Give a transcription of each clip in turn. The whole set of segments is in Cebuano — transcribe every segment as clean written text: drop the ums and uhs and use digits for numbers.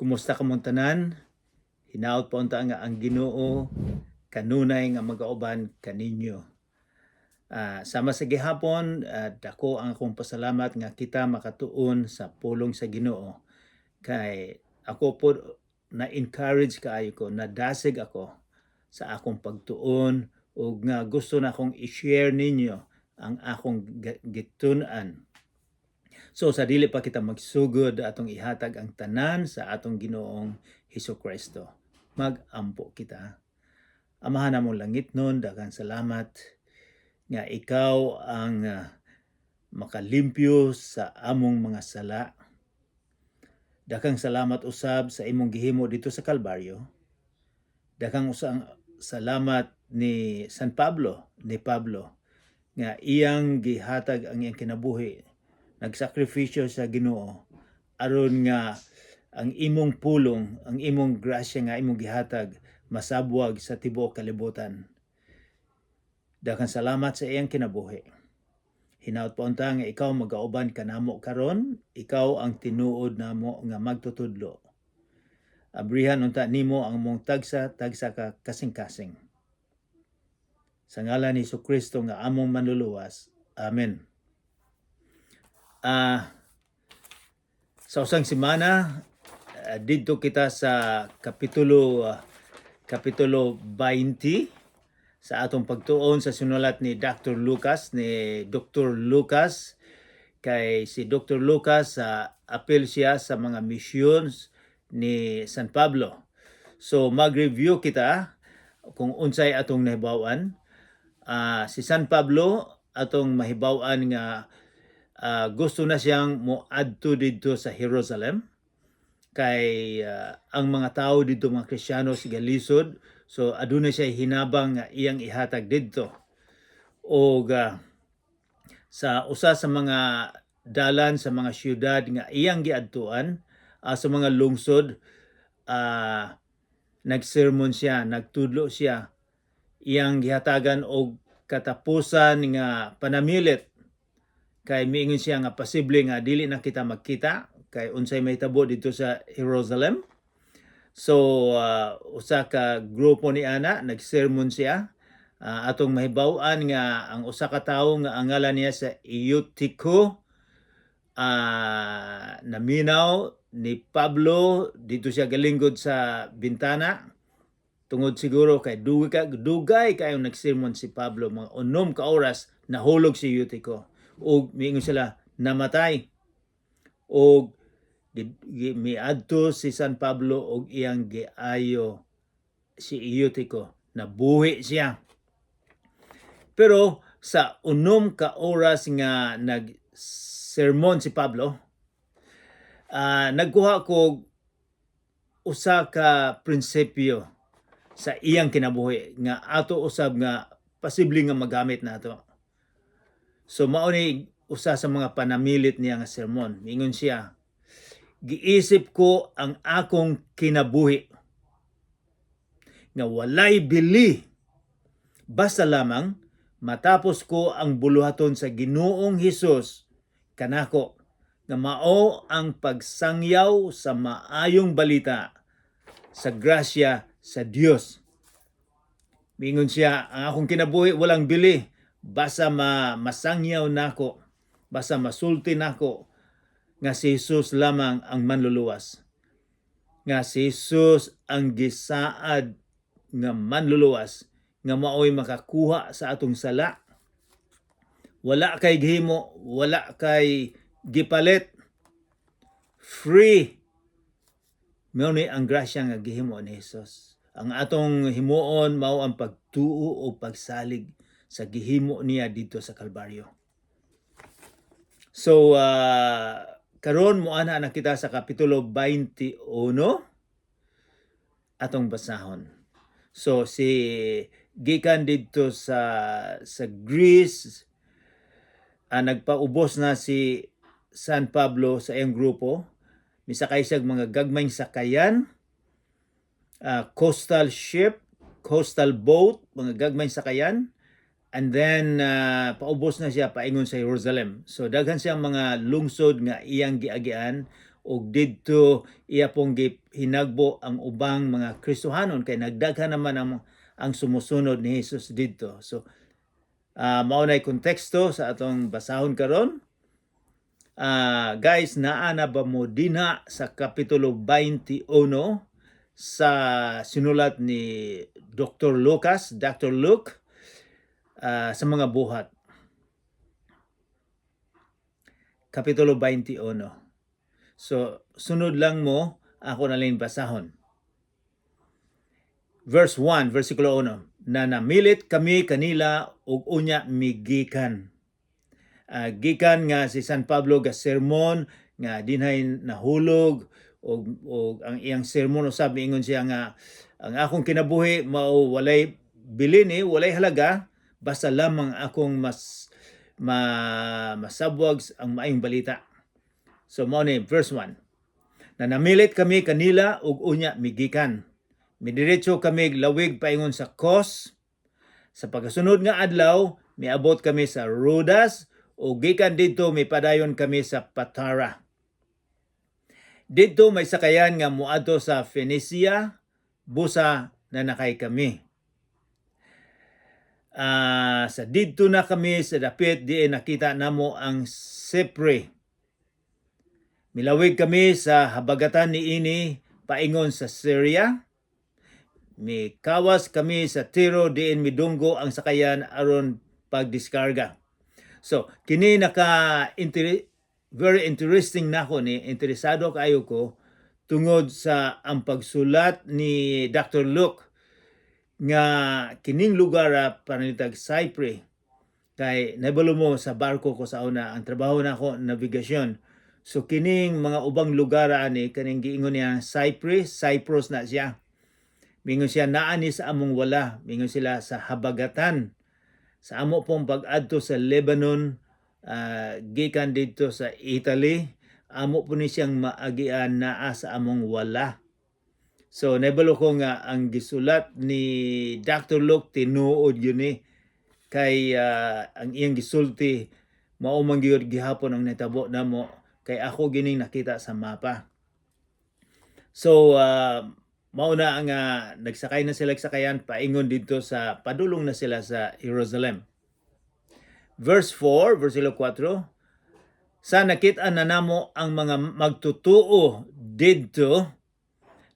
Kumusta kamong tanan? Hinaot pa unta nga ang Ginoo kanunay nga magauban kaninyo. Sama sa gihapon, dako ang akong pasalamat nga kita makatuon sa pulong sa Ginoo. Kay ako po na-encourage kaayo ko, nadasig ako sa akong pagtuon ug nga gusto na akong i-share ninyo ang akong gitun-an. So sa dili pa kita magsugod, atong ihatag ang tanan sa atong Ginoong Hesus Kristo. Magampo kita. Amahan namong langitnon, daghang salamat nga ikaw ang makalimpyo sa among mga sala. Daghang salamat usab sa imong gihimo dito sa Kalbaryo. Daghang usang salamat ni San Pablo, ni Pablo, nga iyang gihatag ang iyang kinabuhi, nagsakripisyo sa Ginoo aron nga ang imong pulong, ang imong grasya nga imong gihatag masabwag sa tibuok kalibutan. Daghang salamat sa iyang kinabuhi. Hinaot pa unta nga ikaw magauban kanamo karon, ikaw ang tinuod namo nga magtutudlo. Abrihan unta nimo ang among tagsa tagsa ka kasing-kasing. Sa ngalan ni Kristo nga among manluluwas. Amen. Sa usang semana didto kita sa kapitulo 20 sa atong pagtuon sa sinulat ni Dr. Lucas, ni Dr. Lucas, kay si Dr. Lucas sa apil siya sa mga missions ni San Pablo. So mag-review kita kung unsay atong nahibaw-an. Si San Pablo, atong mahibaw-an nga gusto na siyang moadto didto sa Jerusalem kay ang mga tao didto, mga Kristiyano, sa galisod, so aduna siya hinabang nga iyang ihatag didto. Og sa usa sa mga dalan, sa mga syudad nga iyang giadtuan, sa mga lungsod, nagsermon siya, nagtudlo siya, iyang gihatagan og katapusan nga panamilit kay miingon siya nga posible nga dili na kita magkita kay unsay mahitabo dito sa Jerusalem. So usa ka grupo ni ana nagsermon siya. Atong mahibaw-an nga ang usa ka tawo nga ang ngalan niya sa Eutico naminaw ni Pablo dito siya galinggod sa bintana, tungod siguro kay dugay ka dugay kayo nagsermon si Pablo, mga 6 ka oras, nahulog si Eutico ug miingon sila namatay, og miadto si San Pablo og iyang giayo si Eutico, nabuhi siya. Pero sa 6 ka oras nga nagsermon si Pablo, nagkuha ko usa ka prinsipyo sa iyang kinabuhi nga ato usab nga posible nga magamit nato. So mao ni usa sa mga panamilit niya nga sermon. Mingon siya, "Giisip ko ang akong kinabuhi nga walay bili basta lamang matapos ko ang buluhaton sa Ginoong Hesus kanako nga mao ang pagsangyaw sa maayong balita sa grasya sa Dios." Mingon siya, ang akong kinabuhi walang bili basta masangyaw nako, basta masulti nako nga si Jesus lamang ang manluluwas. Nga si Jesus ang gisaad nga manluluwas nga maoy makakuha sa atong sala. Wala kay gihimo, wala kay gipalit. Free. Mao ni ang grasya nga gihimo ni Jesus. Ang atong himuon mao ang pagtuo o pagsalig sa gihimo niya dito sa Kalbaryo. So karon moana na kita sa kapitulo 21, atong basahon. So si gikan didto sa Greece, nagpaubos na si San Pablo sa iyang grupo. Misakay siya mga gagmayng sakayan, coastal ship, coastal boat, mga gagmayng sakayan. And then paubos na siya paingon sa Jerusalem. So daghan siyang mga lungsod nga iyang giagian. Ug didto iya pong gihinagbo ang ubang mga Kristohanon kay nagdaghan naman ang sumusunod ni Jesus didto. So mao nay konteksto sa atong basahon karon. Guys, naa na ba mo dinha sa Kapitulo 21 sa sinulat ni Dr. Lucas, Dr. Luke, sa Mga Buhat? Kapitulo 21. So, sunod lang mo, ako na lang basahon. Verse 1, versikulo 1. Na namilit kami kanila ug unya migikan. Gikan nga si San Pablo ga sermon nga dinhay nahulog og ang iyang sermon usab, miingon siya nga ang akong kinabuhi mao walay bilin, walay halaga, basta lamang akong mas masabwag ang maayong balita. So mao ni verse 1. Na namilit kami kanila ug unya migikan. Midiretso kami lawig paingon sa Kos. Sa pagkasunod nga adlaw, miabot kami sa Rodas ug gikan didto mipadayon kami sa Patara. Didto may sakayan nga muadto sa Phoenicia, busa nanakay kami. Sa didto na kami sa dapit diin nakita namo ang Cypre. Milawig kami sa habagatan niini paingon sa Syria. Mikawas kami sa Tiro diin midunggo ang sakayan aron pagdiskarga. So, kini naka very interesting nako ni, interesado kaayo ko tungod sa ang pagsulat ni Dr. Luke nga kining lugar panalitag Cypre, kay nabalo mo sa barko ko sa una, ang trabaho nako nabigasyon. So kining mga ubang lugar ani, kaning giingon niya Cyprus, Cyprus na siya. Mingon siya naa ni sa among wala, mingon sila sa habagatan sa amo pong pag-adto sa Lebanon, gikan didto sa Italy, amo po ni siyang maagian, naa sa among wala. So nabalo ko nga ang gisulat ni Dr. Luke tinuod yun ni, kay ang iyang gisulti mao man gyud gihapon ang nahitabo namo, kay ako gining nakita sa mapa. So mao na ang nagsakay na sila sakayan paingon didto sa padulong na sila sa Jerusalem. Verse 4, versikulo 4, sa nakit-an na namo ang mga magtutuo didto,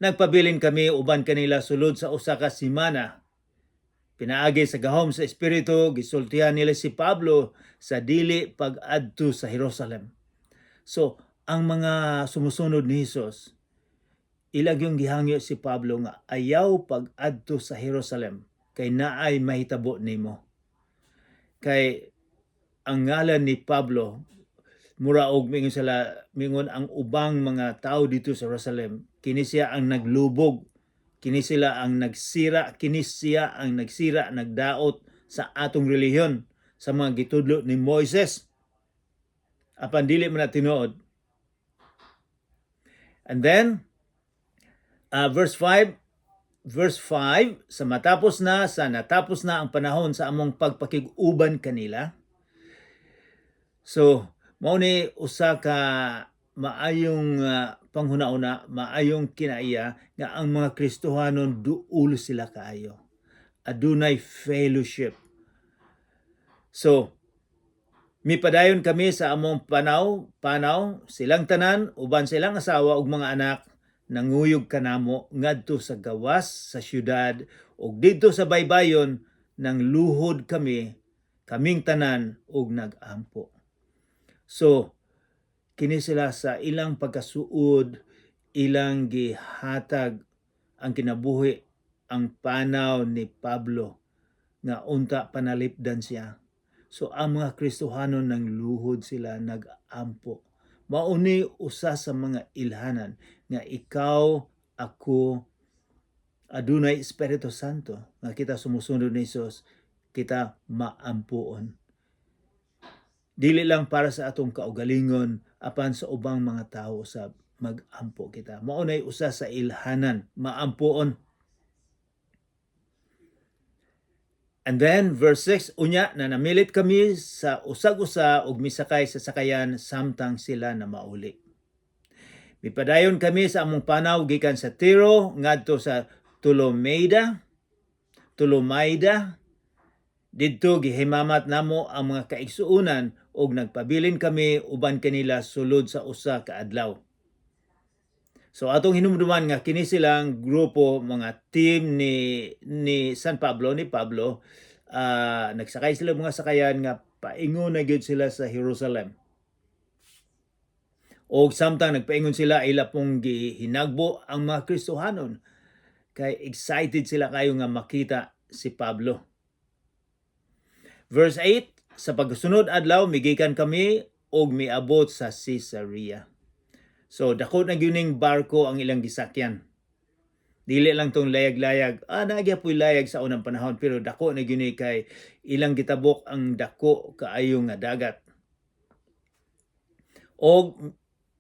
nagpabilin kami uban kanila sulod sa usa ka semana. Pinaagi sa gahom sa Espiritu, gisultihan nila si Pablo sa dili pag-adto sa Jerusalem. So, ang mga sumusunod ni Hesus, ilang yung gihangyo si Pablo nga ayaw pag-adto sa Jerusalem kay naay mahitabo nimo. Kay ang ngalan ni Pablo mura og mingon sila, mingon ang ubang mga tao dito sa Jerusalem, kini siya ang naglubog, kini sila ang nagsira, kini siya ang nagsira, nagdaot sa atong relihiyon, sa mga gitudlo ni Moises. Apan dili man na tinuod. And then verse 5, verse 5, sa natapos na ang panahon sa among pagpakig-uban kanila. So mao ni usa ka maayong panghuna-una, maayong kinaiya nga ang mga Kristohanon duol sila kaayo. Adunay fellowship. So mipadayon kami sa among panaw, silang tanan uban silang asawa ug mga anak nanguyog kanamo ngadto sa gawas sa syudad, ug didto sa baybayon nang luhod kami kaming tanan ug nagampo. So kini sila sa ilang pagkasuod, ilang gihatag ang kinabuhi, ang panaw ni Pablo nga unta panalipdan siya. So ang mga Kristohanon nang luhod sila, nagampo. Mao ni usa sa mga ilhanan nga ikaw, ako, adunay Espiritu Santo, nga kita sumusunod ni Jesus, kita maampuon. Dili lang para sa atong kaugalingon, apan sa ubang mga tao sa magampo kita. Mao nay usa sa ilhanan, maampuon. And then verse 6, unya na namilit kami sa usag-usa ug misakay sa sakayan samtang sila na mauli. Mipadayon kami sa among panaw gikan sa Tiro ngadto sa Tolomaida. Tolomaida. Didto gihimamat namo ang mga kaigsuonan ug nagpabilin kami uban kanila sulod sa usa ka adlaw. So atong hinumduman nga kini silang grupo, mga team ni San Pablo, ni Pablo, nagsakay sila mga sakayan nga paingon na gyud sila sa Jerusalem. Og samtang nagpaingon sila, ila pong gihinagbo ang mga Kristohanon kay excited sila kayo nga makita si Pablo. Verse 8, sa pagsunod adlaw migikan kami og miabot sa Caesarea. So dako na gyud ning barko ang ilang gisakyan. Dili lang tong layag-layag. Ah, naa gyapoy layag sa unang panahon, pero dako na gyud ni kay ilang gitabok ang dako kaayo nga dagat. Og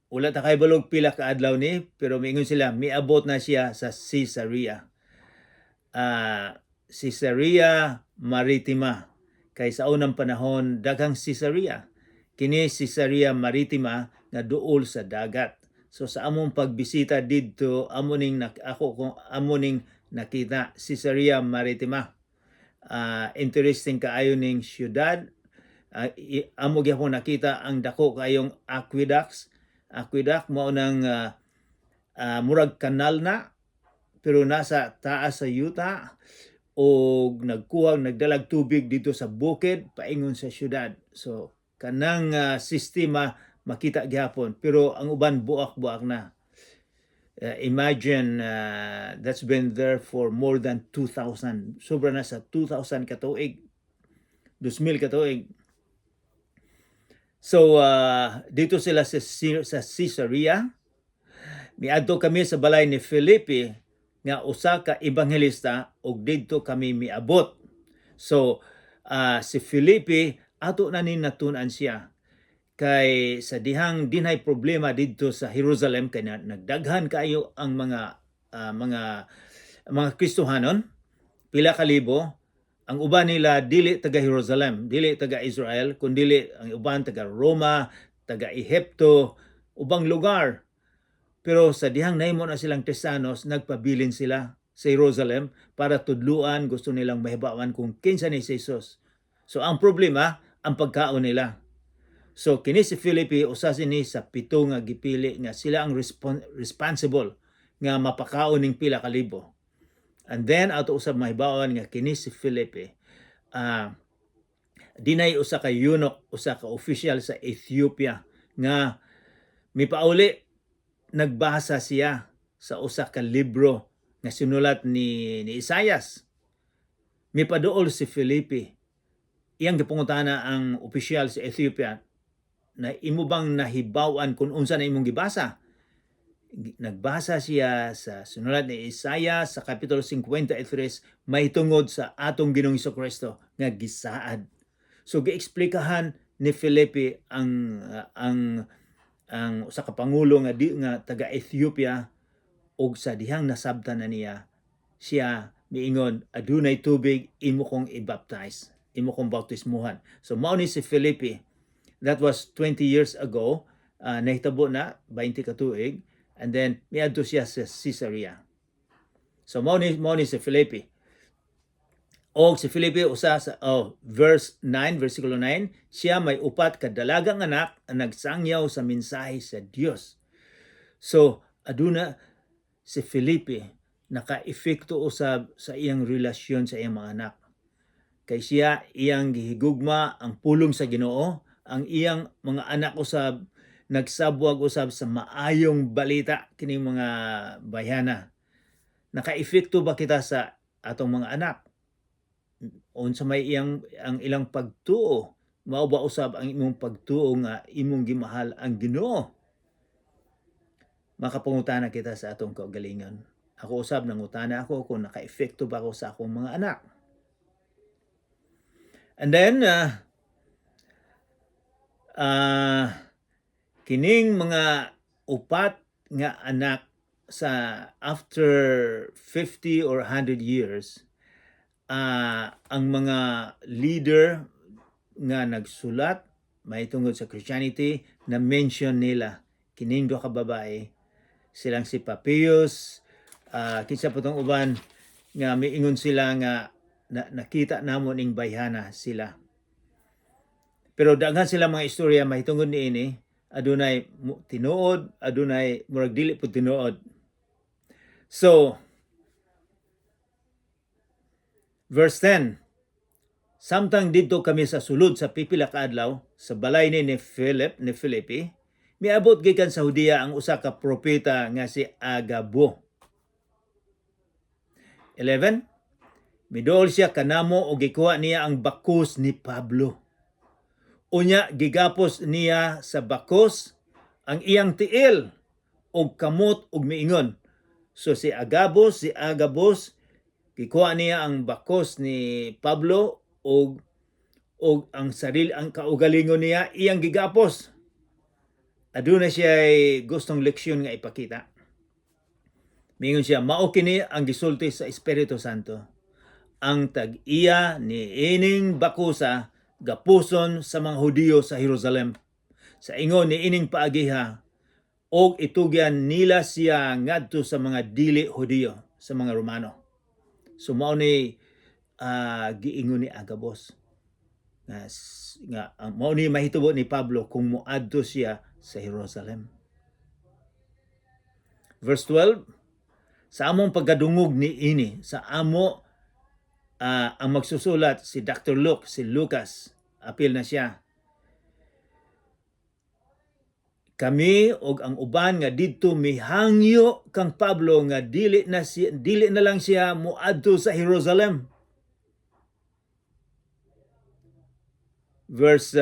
wala ta kahibalo og pila ka adlaw ni, pero miingon sila miabot na siya sa Caesarea. Caesarea Maritima, kay sa unang panahon daghang Caesarea. Kini Caesarea Maritima nga duol sa dagat. So sa among pagbisita didto, amo ning ako kung amo ning nakita Caesarea Maritima. Interesting kaayo ning syudad. Amo gyapon nakita ang dako kaayong aqueducts. Aqueduct mao nang murag kanal na pero nasa taas sa yuta o nagkuha, nagdalag tubig dito sa bukid paingon sa syudad. So kanang sistema makita gihapon, pero ang uban buak-buak na. Imagine, that's been there for more than 2,000. Sobra na sa 2,000 katuig. 2,000 katuig. So dito sila sa Caesarea. Miadto kami sa balay ni Felipe nga usa ka ebanghelista ug didto kami miabot. So si Felipe, ato na ni natun-an siya kay sa dihang dinhay problema didto sa Jerusalem kay nagdaghan kaayo ang mga Kristohanon, pila ka libo. Ang uban nila dili taga Jerusalem, dili taga Israel, kundili ang uban taga Roma, taga Ehipto, ubang lugar. Pero sa dihang nahimo na silang Kristiyanos, nagpabilin sila sa Jerusalem para tudluan, gusto nilang mahibawan kung kinsa ni si Jesus. So ang problema, ang pagkaon nila. So kini si Felipe, usa sini sa pito nga gipili nga sila ang responsible nga mapakaon ning pila ka libo. And then ato usab mahibawan nga kini si Felipe, dinay usa ka eunuch, usa ka official sa Ethiopia nga mipauli, nagbasa siya sa usa ka libro nga sinulat ni Isayas. Mipaduol si Felipe. Iyang gipangutana ang opisyal sa Ethiopia na imo bang nahibaw-an kung unsa na imong gibasa? Nagbasa siya sa sinulat ni Isaiah sa Kapitulo 53 mahitungod sa atong Ginoong Kristo nga gisaad. So giexplikahan ni Felipe ang usa ka pangulo nga di nga taga Ethiopia ug sa dihang nasabtan na niya siya, miingon, "Adunay tubig, imo kong i-baptize, imo kong bautismuhan." So mao ni si Felipe. That was 20 years ago, nahitabo na 20 ka tuig, and then miadto siya sa Caesarea. So mao ni si Felipe. Og si Felipe usa sa, oh, verse 9, versikulo 9, siya may upat ka dalagang anak ang nagsangyaw sa mensahe sa Dios. So aduna si Felipe, naka-epekto usab sa iyang relasyon sa iyang mga anak. Kay siya, iyang gihigugma ang pulong sa Ginoo, ang iyang mga anak usab nagsabwag usab sa maayong balita, kining mga bayhana. Naka-epekto ba kita sa atong mga anak? Unsa may iyang ang ilang pagtuo? Mao ba usab ang imong pagtuo nga imong gimahal ang Ginoo? Makapangutana kita sa atong kaugalingon. Ako usab, nangutana ako kung naka-epekto ba ako sa akong mga anak. And then kining mga upat nga anak, sa after 50 or 100 years, ang mga leader nga nagsulat mahitungod sa Christianity na mention nila kining duha ka babae. Silang si Papius, kinsa pa tong uban nga miingon sila nga nakita namo ning bayhana sila. Pero daghan sila mga istorya mahitungod niini, adunay tinuod, adunay murag dili pud tinuod. So verse 10. Samtang didto kami sa sulod sa pipila ka adlaw sa balay ni Philip ni Filipi, miabot gikan sa Judea ang usa ka propeta nga si Agabo. 11. Miduol siya kanamo ug gikuha niya ang bakos ni Pablo. Unya gigapos niya sa bakos ang iyang tiil og kamot ug miingon. So si Agabus gikuha niya ang bakos ni Pablo ug ang sarili, ang kaugalingon niya iyang gigapos. Aduna siya gustong leksyon nga ipakita. Mingon siya, "Mao kini ang gisulti sa Espiritu Santo. Ang tag-iya ni ining bakusa gapuson sa mga Hudiyo sa Jerusalem. Sa ingon ni ining paagiha og itugyan nila siya ngadto sa mga dili Hudiyo, sa mga Romano." So mao ni giingon ni Agabos nga mao ni mahitabo ni Pablo kung moadto siya sa Jerusalem. Verse 12, sa among pagkadungog ni ini, sa amo, ang magsusulat si Dr. Luke, si Lucas, apil na siya. Kami og ang uban nga didto mihangyo kang Pablo nga dili na lang siya moadto sa Jerusalem. Verse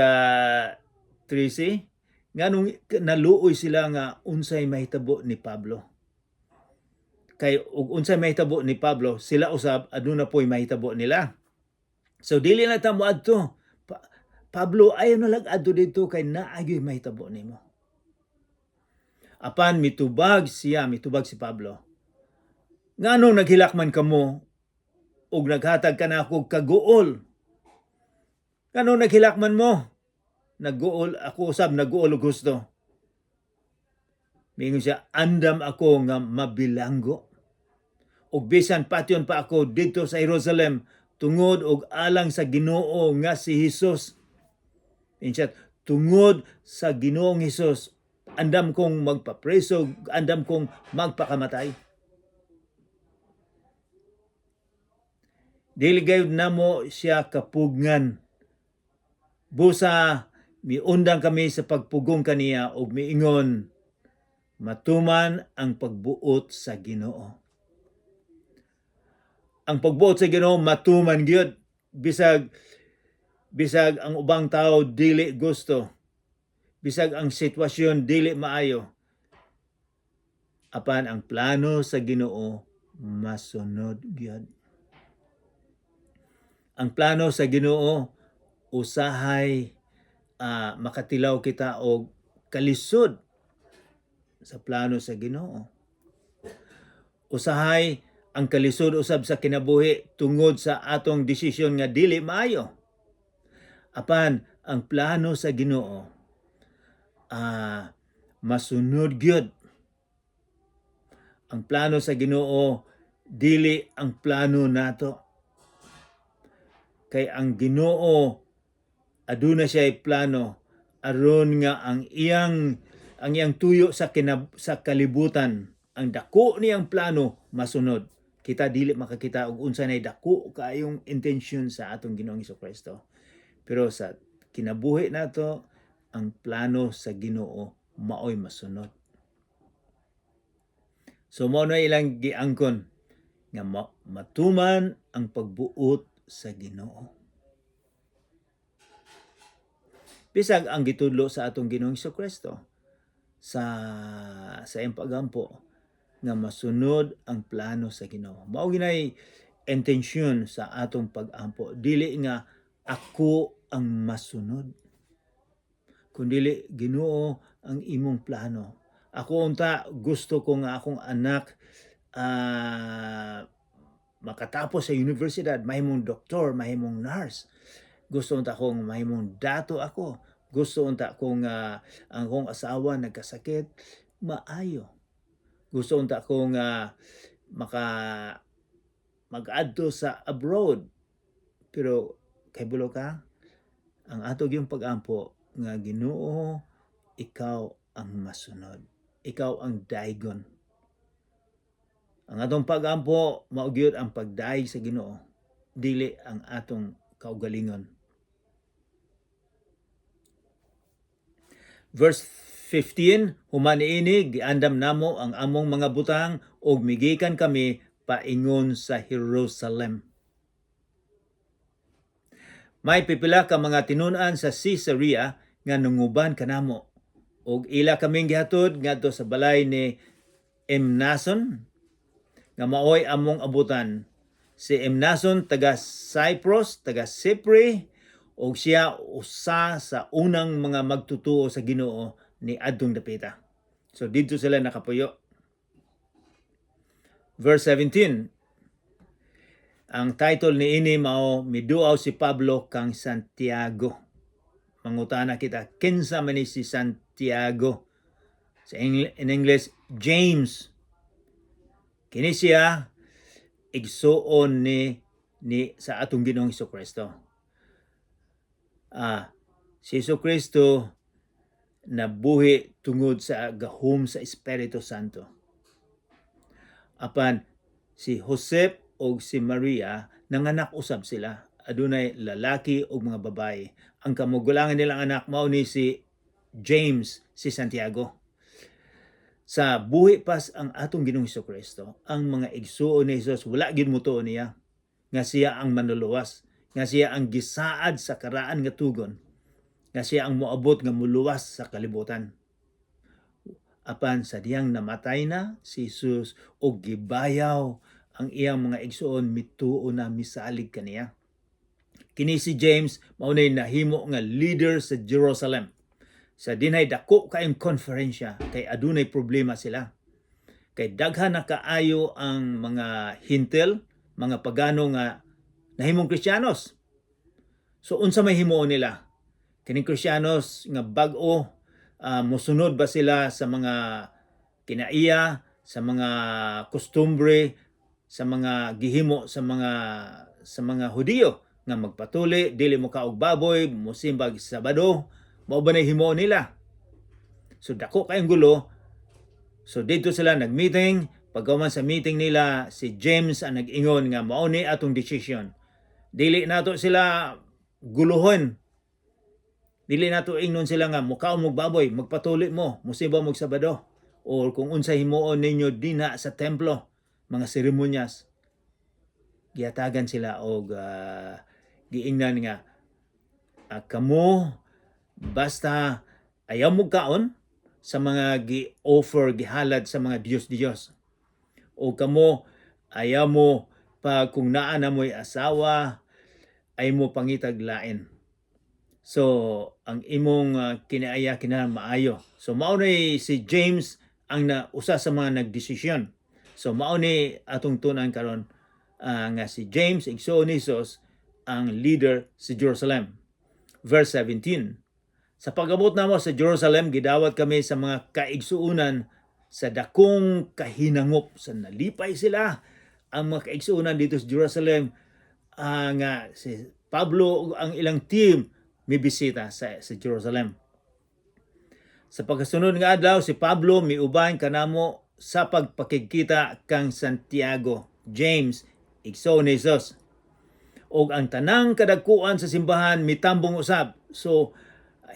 3c, nganong naluoy sila nga unsay mahitabo ni Pablo. Kay ug unsay mahitabo ni Pablo, sila usab aduna po'y mahitabo nila. So dili na ta moadto. Pablo, ayaw na lang adto dito kay naagyo'y mahitabo nimo. Apan mitubag siya, mitubag si Pablo. "Nganong naghilak man kamo ug naghatag ka na ako kaguol? Nganong naghilak man mo? Nagguol ako usab, nagguol og gusto." Mingon siya, "Andam ako nga mabilanggo. Ug bisan patyon pa ako didto sa Jerusalem tungod og alang sa Ginoo nga si Hesus." In short, tungod sa Ginoong Hesus, andam kong magpapreso, andam kong magpakamatay. Dili gayud namo siya kapugngan. Busa miundang kami sa pagpugong kaniya ug miingon, matuman ang pagbuot sa Ginoo. Ang pagbuot sa Ginoo matuman gyud bisag ang ubang tao dili gusto, bisag ang sitwasyon dili maayo. Apan ang plano sa Ginoo masunod gyud. Ang plano sa Ginoo usahay makatilaw kita og kalisod sa plano sa Ginoo. Usahay ang kalisod usab sa kinabuhi tungod sa atong desisyon nga dili maayo. Apan ang plano sa Ginoo masunod gyud. Ang plano sa Ginoo dili ang plano nato. Kay ang Ginoo aduna siya plano aron nga ang iyang tuyo sa kalibutan, ang dako niyang plano masunod. Kita dili makakita og unsa nay dako kaayong intention sa atong Ginoong Kristo. Pero sa kinabuhi nato, ang plano sa Ginoo maoy masunod. So mao na ilang giangkon nga matuman ang pagbuot sa Ginoo. Bisag ang gitudlo sa atong Ginoong Kristo sa iyang pagampo nga masunod ang plano sa Ginoo. Mao ginay intensyon sa atong pagampo. Dili nga ako ang masunod, kundili Ginoo ang imong plano. Ako unta gusto ko nga akong anak makatapos sa universidad, mahimong doktor, mahimong nurse. Gusto unta akong mahimong dato ako. Gusto unta kong ang akong asawa nagkasakit, maayo. Gusto unta ko nga maka mag-adto sa abroad. Pero kabalo ka, ang ato gyung pag-ampo nga, "Ginoo, ikaw ang masunod. Ikaw ang daigon." Ang atong pag-ampo mao gyud ang pagdayeg sa Ginoo, dili ang atong kaugalingon. Verse 15, human niini giandam namo ang among mga butang ug migikan kami paingon sa Jerusalem. May pipila ka mga tinun-an sa Caesarea nga nanguban kanamo ug ila kaming gihatod ngadto sa balay ni Mnason nga maoy among abutan. Si Mnason taga Cyprus, taga Cypre, ug siya usa sa unang mga magtutuo sa Ginoo ni adtong dapita. So didto sila nakapuyo. Verse 17. Ang title ni ini mao "Miduaw si Pablo kang Santiago." Mangutana kita, kinsa man ni si Santiago? Sa in English, James. Kini siya igsuon ni sa atong Ginoong Kristo. Si Hesus Kristo nabuhi tungod sa gahom sa Espiritu Santo. Apan si Josep og si Maria, nanganak usab sila. Adunay lalaki ug mga babae. Ang kamugulangan nilang anak mao ni si James, si Santiago. Sa buhi pas ang atong Ginoong Kristo, ang mga igsuon ni Jesus wala gyud motuo niya nga siya ang manluluwas, nga siya ang gisaad sa karaan nga tugon, nga siya ang moabot nga muluwas sa kalibutan. Apan sa diyang namatay na si Jesus og gibayaw, ang iyang mga igsuon mituo na, misalig kaniya. Kini si James mao nay nahimo nga leader sa Jerusalem. Sa dinhay dako kaayong konferensya kay adunay problema sila. Kay daghan na kaayo ang mga Hentil, mga pagano nga nahimong Kristiyanos. So unsa may himuon nila? Kining Kristiyanos nga bag-o, mosunod ba sila sa mga kinaiya, sa mga kostumbre, sa mga gihimo sa mga Hudiyo nga magpatuli, dili mo kaog baboy, mosimbag Sabado, mao ba na himuon nila? So dako kayong gulo. So dito sila nag-meeting. Pagkahuman sa meeting nila, si James ang nag-ingon nga mao ni atong decision. Dili nato sila guluhon. Dili nato ingnon sila nga mukaon mo baboy, magpatuli mo, mosimba mo Sabado or kung unsa himuon ninyo dinha sa templo, mga seremonyas. Gihatagan sila og giingnan nga kamo basta ayaw mo kaon sa mga gi-offer, gihalad sa mga Diyos-Diyos. O kamo ayaw mo pa kung naa na mo'y asawa ay mo pangitag lain. So, ang imong kinaaya kinahanglan maayo. So mao ni si James ang na usa sa mga nagdesisyon. So mao ni atong tun-an karon nga si James, igsuon ni Jesus, ang leader sa Jerusalem. Verse 17. Sa pag-abot namo sa Jerusalem, gidawat kami sa mga kaigsuonan sa dakong kahinangop. Sa nalipay sila ang mga kaigsuonan dito sa Jerusalem nga si Pablo ug ang ilang team mibisita sa Jerusalem. Sa pagkasunod nga adlaw, si Pablo miuban kanamo sa pagpakigkita kang Santiago, James, igsoon ni Jesus. Og ang tanang kadagkuan sa simbahan mitambong usab. So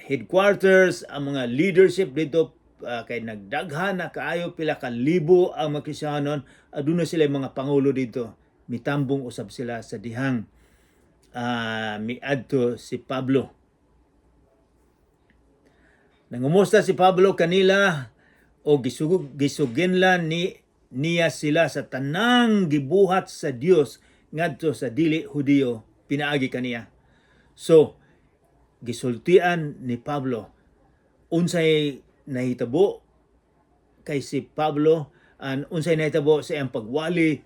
headquarters, ang mga leadership dito, kay nagdaghan na kaayo, pila ka libo ang mga Kristiyanon, aduna sila mga pangulo dito. Mitambong usab sila sa dihang miadto si Pablo. Nangumusta si Pablo kanila o gisuginlan ni niya sila sa tanang gibuhat sa Dios ngadto sa dili Hudiyo pinaagi kaniya. So gisultian ni Pablo unsay nahitabo kay si Pablo an unsay nahitabo sa iyang pagwali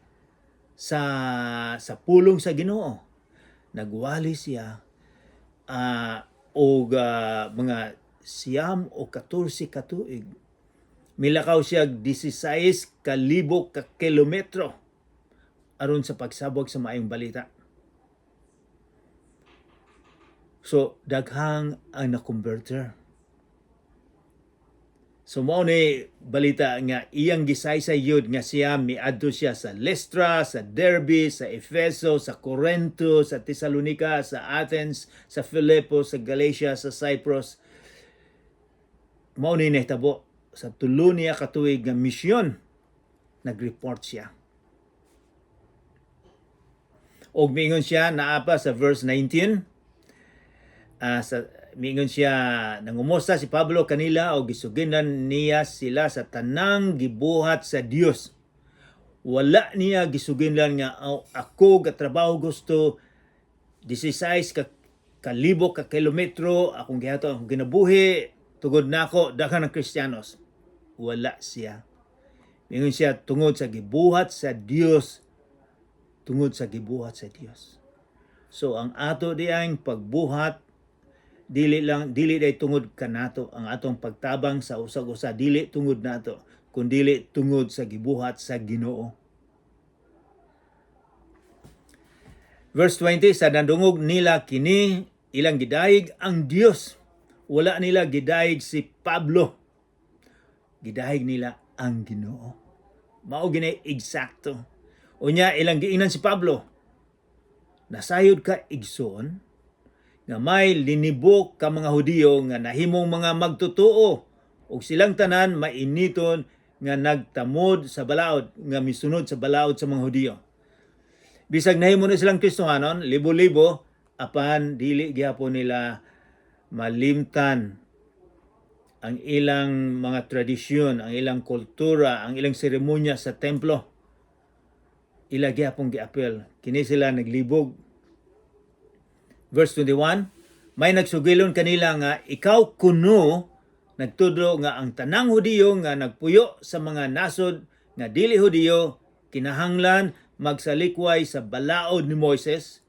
sa pulong sa Ginoo. Nagwali siya og mga 9 o 14 ka tuig. Milakaw siya 16 ka libo ka kilometro aron sa pagsabog sa maayong balita. So daghang ang na-converter. So mao ni balita nga iyang gisaysay yun nga siya miadto siya sa Lystra, sa Derbe, sa Efeso, sa Corinto, sa Thessalonica, sa Athens, sa Filipos, sa Galatia, sa Cyprus. Mao ni nahitabo sa 3 niya ka tuig nga misyon, nag-report siya. Og miingon siya naa pa sa verse 19, sa miingon siya, nangumusta si Pablo kanila og gisugiran niya sila sa tanang gibuhat sa Dios. Wala niya gisugiran nga, "Oh, ako gatrabaho gusto 16 ka kalibo ka kilometro akong gihatag akong kinabuhi tungod nako daghan ng Kristiyanos." Wala siya. Miingon siya tungod sa gibuhat sa Dios, tungod sa gibuhat sa Dios. So ang ato diyang pagbuhat, dili lang, dili day tungod kanato. Ang atong pagtabang sa usag-usa, dili tungod nato, kundili tungod sa gibuhat sa Ginoo. Verse 20, sa nandungog nila kini, ilang gidayeg ang Dios. Wala nila gidayeg si Pablo. Gidayeg nila ang Ginoo. Mao gini eksakto. Unya ilang giingnan si Pablo, "Nasayod ka, igsoon, nga may linibok ka mga Hudiyo nga nahimong mga magtotoo ug silang tanan mainiton nga nagtamod sa balaod, nga misunod sa balaod sa mga Hudiyo." Bisag nahimo na silang Kristohanon, libo-libo, apan dili gihapon nila malimtan ang ilang mga tradisyon, ang ilang kultura, ang ilang seremonya sa templo. Ila gihapon giapel. Kini sila naglibog. Verse 21, may nagsugilon kanila nga ikaw kuno nagtudlo nga ang tanang Hudiyo nga nagpuyo sa mga nasod nga dili Hudiyo kinahanglan magsalikway sa balaod ni Moises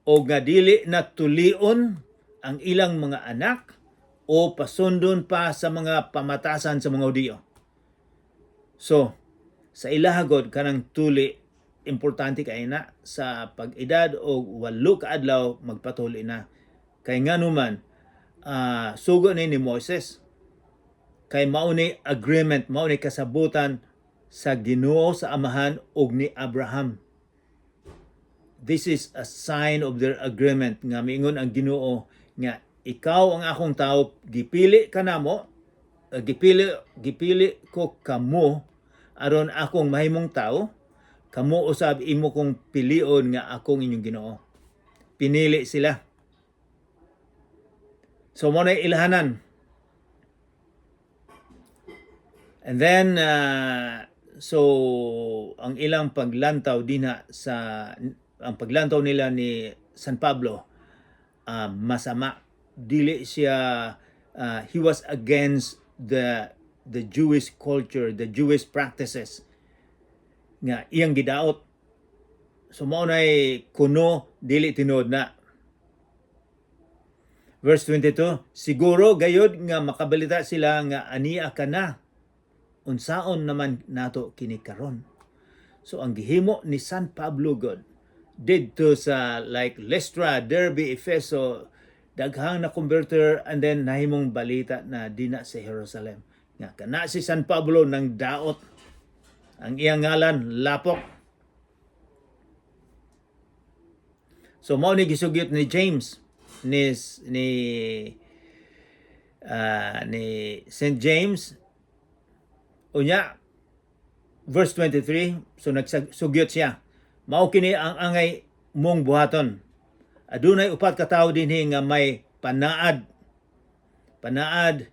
o nga dili na tulion ang ilang mga anak o pasundon pa sa mga pamatasan sa mga Hudiyo. So, sa ilahagod kanang tuli, importante kay na sa pag-edad og 8 ka adlaw magpatuli na. Kay nganuman sugo ni Moises, kay mao ni agreement, mao ni kasabutan sa Ginoo sa Amahan ug ni Abraham. This is a sign of their agreement nga miingon ang Ginoo nga ikaw ang akong tao, gipili ka namo, gipili ko kamo aron akong mahimong tao, kamo usab imo kong pilion nga akong inyong Ginoo. Pinili sila. So mo na ilhanan. And then so ang ilang paglantaw dinha sa ang paglantaw nila ni San Pablo, masama, dili siya, he was against the Jewish culture, the Jewish practices nga iyang gidaot. So mao nay kuno dili tinuod na. Verse 22, siguro gayod nga makabalita sila nga ania ka na, unsaon naman nato kini karon? So ang gihimo ni San Pablo god didto sa like Lystra, Derbe, Efeso, daghang na converter, and then nahimong balita na dina sa Jerusalem nga kana si San Pablo nang daot, ang iyang ngalan Lapok. So mao ni gisugyot ni James ni St. James. Unya verse 23, so nagsugyot siya, "Mao kini ang angay mong buhaton. Adunay upat ka tawo dinhi nga may panaad." Panaad,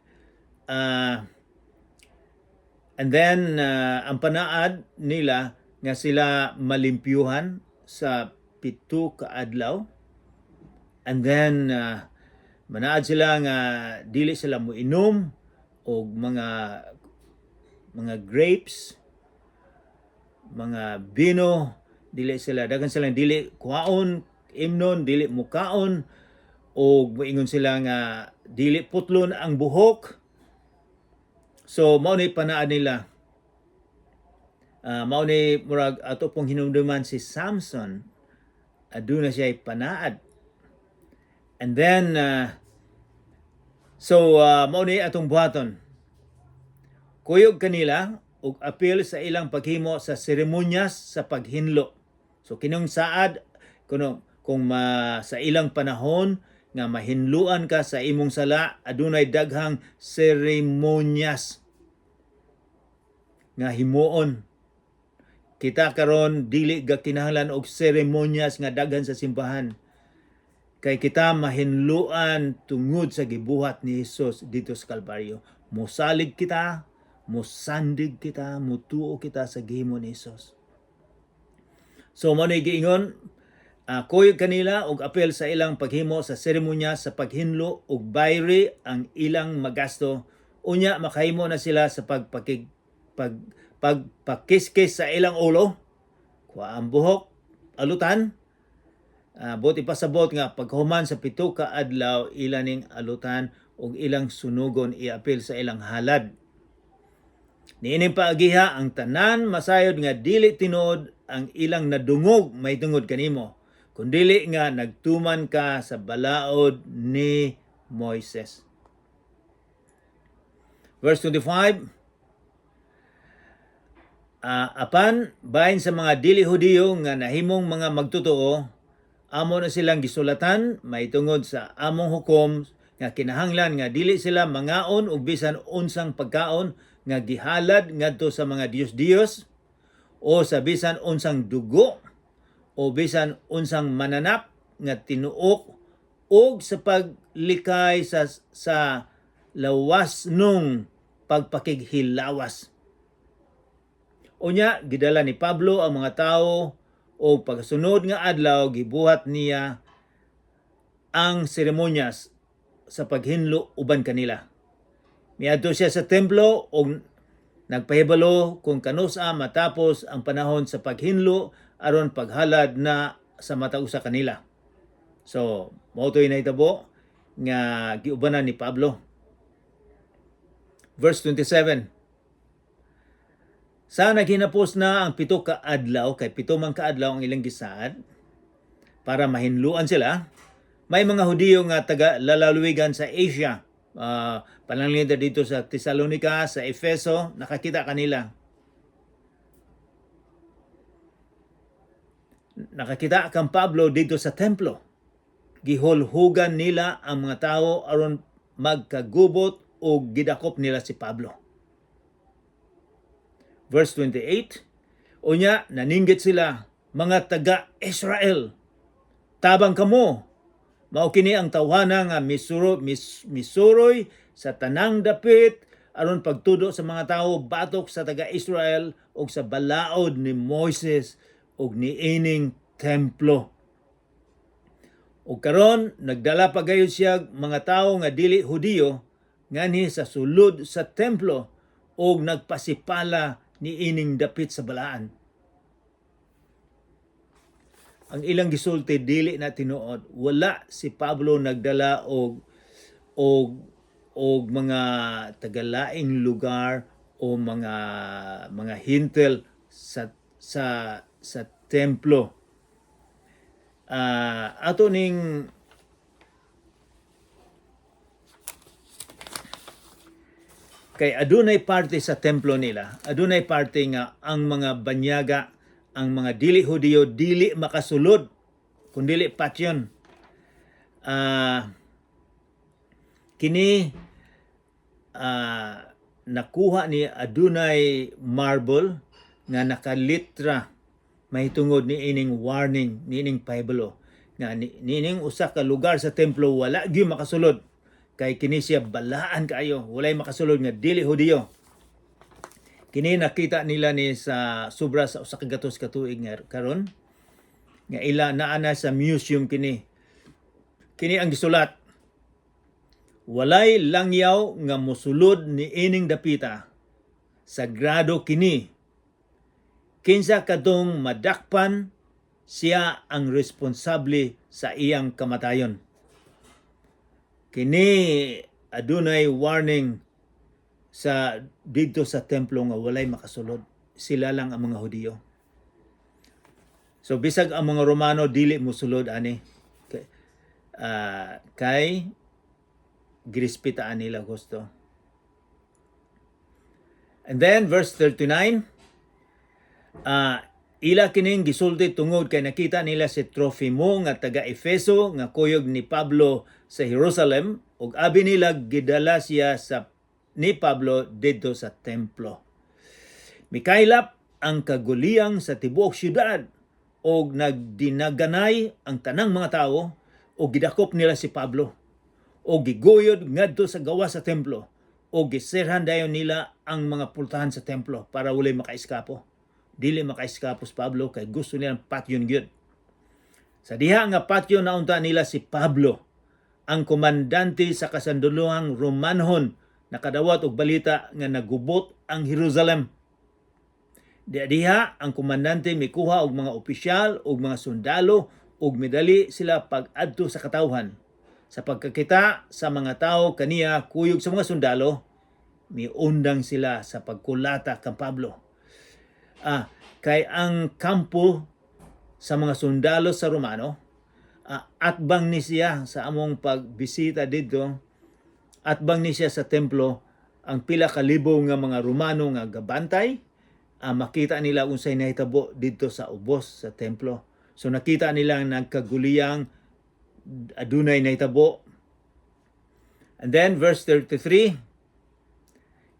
and then ang panaad nila nga sila malimpyuhan sa 7 ka adlaw, and then manaad sila nga dili sila moinom og mga grapes, mga bino, dili sila, daghan sila dili kuhaon, imnon, dili mukaon, og moingon sila nga dili putlon ang buhok. So mao ni panaad nila. Mao ni murag ato pong hinumduman si Samson, aduna siya panaad. And then so mao ni atong buhaton. Kuyog kanila ug apil sa ilang paghimo sa seremonyas sa paghinlo. So kinong saad kuno kung ma, sa ilang panahon nga mahinluan ka sa imong sala, adunay daghang seremonyas nga himuon. Kita karon dili ga kinahanglan og seremonyas nga daghan sa simbahan. Kay kita mahinluan tungod sa gibuhat ni Hesus dito sa Kalbaryo. Mosalig kita, mosandig kita, mutuo kita sa gihimo ni Hesus. So mao ni giingon, kuyog kanila og apel sa ilang paghimo sa seremonya sa paghinlo ug bayri ang ilang magasto, unya makahimo na sila sa pagpakiskis sa ilang ulo, kuha ang buhok, alutan. Buot ipasabot nga paghuman sa 7 ka adlaw ila ning alutan ug ilang sunugon iapil sa ilang halad. Niining paagiha ang tanan masayod nga dili tinuod ang ilang nadungog mahitungod kanimo, kun dili nga nagtuman ka sa balaod ni Moises. Verse 25. Apan bahin sa mga dili Hudiyo nga nahimong mga magtotoo, amo na silang gisulatan mahitungod sa among hukom nga kinahanglan nga dili sila mangaon og bisan unsang pagkaon nga gihalad ngadto sa mga diyos-diyos o sa bisan unsang dugo o bisan unsang mananap nga tinuok og sa paglikay sa lawas nung pagpakighilawas. Unya gidala ni Pablo ang mga tawo o pagsunod nga adlaw gibuhat niya ang seremonyas sa paghinlo uban kanila. Miadto siya sa templo ug nagpahibalo kung kanusa matapos ang panahon sa paghinlo aron paghalad na sa matag usa kanila. So, mao to'y nahitabo nga giubanan ni Pablo. Verse 27. Sa naghinapos na ang 7 ka adlaw, kay 7 man ka adlaw ang ilang gisaad, para mahinluan sila, may mga Hudiyo nga taga lalawigan sa Asia, pananglitan dito sa Thessalonica, sa Efeso, nakakita kanila. Nakakita kang Pablo dito sa templo. Gihulhugan nila ang mga tao aron magkagubot o gidakop nila si Pablo. Verse 28, unya, naninggit sila, "Mga taga-Israel, tabang kamo, mao kini ang tawhana nga misuroy sa tanang dapit aron pagtudo sa mga tawo batok sa taga-Israel ug sa balaod ni Moises ug niining templo. Ug karon nagdala pa gayud siya mga tawo nga dili Hudiyo nganhi sa sulod sa templo ug nagpasipala niining dapit sa balaan." Ang ilang gisulti dili na tinuod. Wala si Pablo nagdala og mga tagalaing lugar o mga hintel sa templo. Ato ning kay adunay parte sa templo nila, adunay parte nga ang mga banyaga, ang mga dili Hudiyo dili makasulod kun dili patyon. Kini nakuha ni adunay marble nga nakalitra mahitungod ni ining warning, ni ining pahibalo nga niining usa ka lugar sa templo wala gyud makasulod kay kini siya balaan kaayo, walay makasulod nga dili Hudiyo. Kini nakita nila ni sa sobra sa 100 ka tuig nga karon nga ila naa na sa museum kini. Kini ang gisulat: "Walay langyaw nga mosulod ni ining dapita. Sagrado kini. Kinsa kadtong madakpan, siya ang responsable sa iyang kamatayon." Kini adunay warning. Sa didto sa templo nga walay makasulod. Sila lang ang mga Hudiyo. So bisag ang mga Romano dili mosulod ani kay girespetaan nila gusto. And then verse 39, ila kining gisulti tungod kay nakita nila si Trofimo nga taga Efeso nga kuyog ni Pablo sa Jerusalem ug abi nila gidala siya sa ni Pablo didto sa templo. Mikaylap ang kaguliyang sa tibuok syudad og nagdinaganay ang tanang mga tawo og gidakop nila si Pablo og giguyod ngadto sa gawas sa templo og giserhan dayon nila ang mga pultahan sa templo para walay makaiskapo. Dili makaiskapo si Pablo kay gusto nilang patyon gyud. Sa diha nga patyo naunta nila si Pablo, ang komandante sa kasandaluhang Romanhon nakadawat og balita nga nagubot ang Jerusalem. Diha diha ang komandante mikuha og mga opisyal ug mga sundalo ug midali sila pag-adto sa katawhan. Sa pagkakita sa mga tawo kaniya kuyog sa mga sundalo, miundang sila sa pagkulata kang Pablo. Kay ang kampo sa mga sundalo sa Romano, atbang ni siya sa among pagbisita didto, atbang ni siya sa templo, ang pila ka libo nga mga Romano nga gabantay, makita nila unsay nahitabo didto sa ubos sa templo. So nakita nila nagkaguliyang, adunay nahitabo. And then verse 33,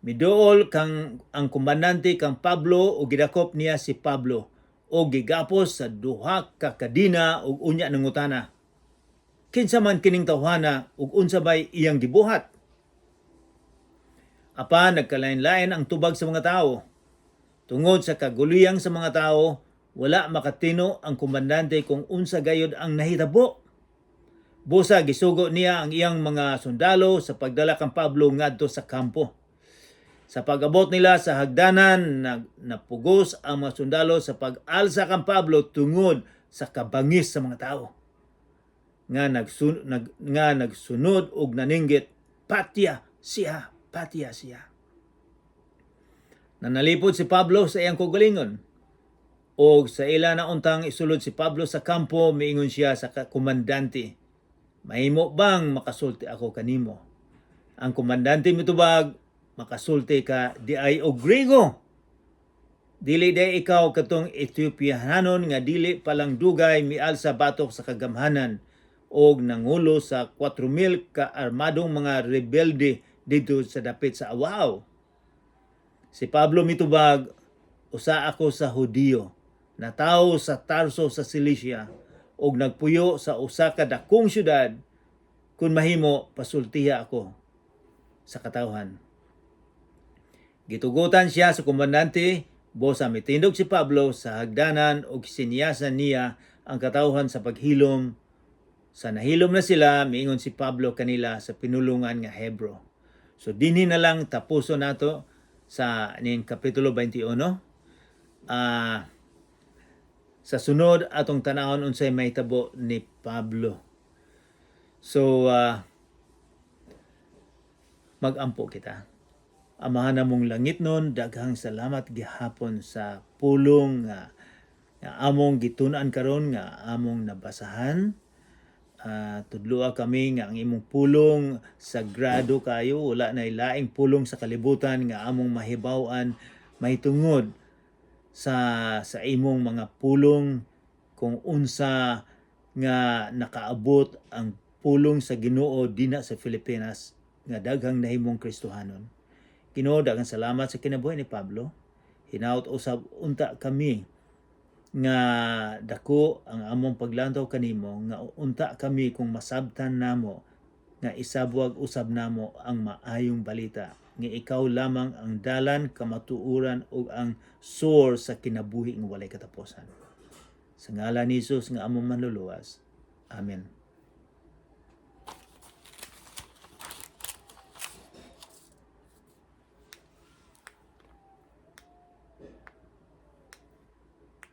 miduol kang ang komandante kang Pablo ug gidakop niya si Pablo o gigapos sa duha ka kadina ug unya nangutana, "Kinsa man kining tawhana ug unsa bay iyang gibuhat?" Apan nagkalain-lain ang tubag sa mga tao. Tungod sa kaguliyang sa mga tao, wala makatino ang komandante kung unsa gayod ang nahitabo. Busa gisugo niya ang iyang mga sundalo sa pagdala kang Pablo ngadto sa kampo. Sa pag-abot nila sa hagdanan, napugos ang mga sundalo sa pag-alsa kang Pablo tungod sa kabangis sa mga tao nga nagsunod og naninggit, "Patya siya, patya siya." Nanalipod si Pablo sa iyang kaugalingon. Og sa ila na untang isulod si Pablo sa kampo, miingon siya sa komandante, "Mahimo bang makasulti ako kanimo?" Ang komandante mitubag, "Makasulti ka diay og Griego? Dili diay ikaw katong Ethiopiahanon nga dili palang dugay mialsa batok sa kagamhanan og nangulo sa 4,000 ka armadong mga rebelde didto sa dapit sa Awao?" Si Pablo mitubag, "Usa ako sa Hudiyo, natawo sa Tarso sa Cilicia, ug nagpuyo sa usa ka dakong syudad. Kun mahimo, pasultiha ako sa katawhan." Gitugutan siya sa komandante, busa mitindog si Pablo sa hagdanan ug sinyasan niya ang katawhan sa paghilom. Sa nahilom na sila, miingon si Pablo kanila sa pinulungan nga Hebro. So dinhi na lang tapuso nato sa ning kapitulo 21. Sa sunod atong tanawon unsay mahitabo ni Pablo. So magampo kita. Amahan namong langitnon, daghang salamat gihapon sa pulong nga among gitun-an karon, nga among nabasahan. Tudloa kami nga ang imong pulong sagrado kayo, wala na laing pulong sa kalibutan nga among mahibaw-an mahitungod sa imong mga pulong, kung unsa nga nakaabot ang pulong sa Ginoo dinha sa Pilipinas nga daghang nahimong Kristohanon. Ginoo, daghang salamat sa kinabuhi ni Pablo. Hinaut usab unta kami nga dako ang among paglantaw kanimo nga unta kami kung masabtan namo nga isabwag usab namo ang maayong balita nga ikaw lamang ang dalan, kamatuoran ug ang source sa kinabuhi nga walay katapusan. Sa ngalan ni Jesus nga among manluluwas. Amen.